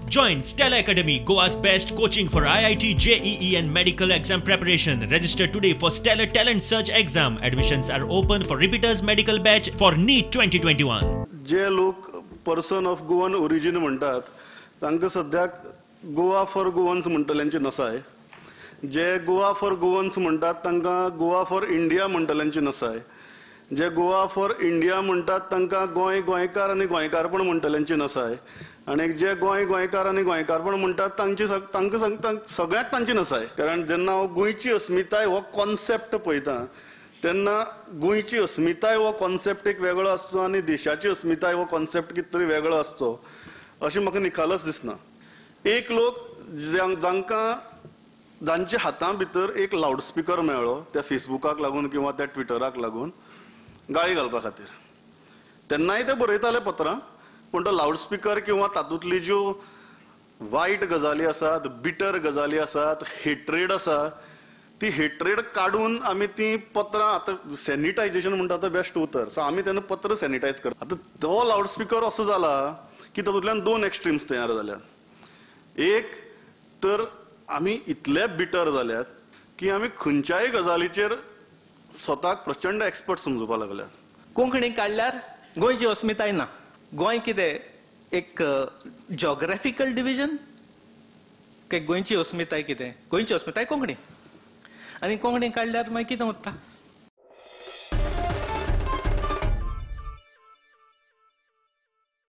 Join Stellar Academy, Goa's best coaching for IIT, JEE and medical exam preparation. Register today for Stellar Talent Search exam. Admissions are open for repeaters medical batch for NEET 2021. जे लोक person of Goan origin म्हणटात तांकां सद्याक Goa for Goans म्हणटल्यांची नसाय, जे Goa for Goans म्हणटात तांकां Goa for India म्हणटल्यांची नसाय, जे गोवा फॉर इंडिया म्हणटात तांकां गोंय गोंयकार आनी गोंयकारपण म्हणटल्यांची नसाय, आनी जे गोंय गोंयकार आनी गोंयकारपण म्हणटात तांची तांकां सगळ्यांक तांची नसाय. कारण जेन्ना हांव गोंयची अस्मिताय हो कॉन्सेप्ट पळयता तेन्ना गोंयची अस्मिताय हो कॉन्सेप्ट एक वेगळो आसचो आनी देशाची अस्मिताय हो कॉन्सेप्ट कितें तरी वेगळो आसचो अशें म्हाका निखालस दिसना. एक लोक जांकां जांच्या हातां भितर एक लावडस्पिकर मेळ्ळो त्या फेसबुकाक लागून किंवा त्या ट्विटराक लागून गाळी घालपा खातीर, तेन्नाय ते बरयताले पत्रां, पूण तो लावडस्पिकर किंवा तातूंतली ज्यो वायट गजाली आसात, बिटर गजाली आसात, हेट्रेड आसा, ती हेट्रेड काडून आमी ती पत्रां आतां सॅनिटायजेशन म्हणटा तो बेस्ट उतर, सो आमी तेन्ना पत्र सॅनिटायज करता. आतां तो लावडस्पिकर असो जाला की तातूंतल्यान दोन एक्स्ट्रीम्स तयार जाल्यात. एक तर आमी इतले बिटर जाल्यात की आमी खंयच्याय गजालीचेर स्वताक प्रचंड एक्सपर्ट समजुपाक लागल्यात. कोंकणी काडल्यार गोंयची अस्मिताय ना. गोंय कितें एक जॉग्राफिकल डिविजन काय गोंयची अस्मिताय कितें? गोंयची अस्मिताय कोंकणी, आनी कोंकणी काडल्यार मागीर कितें उरता?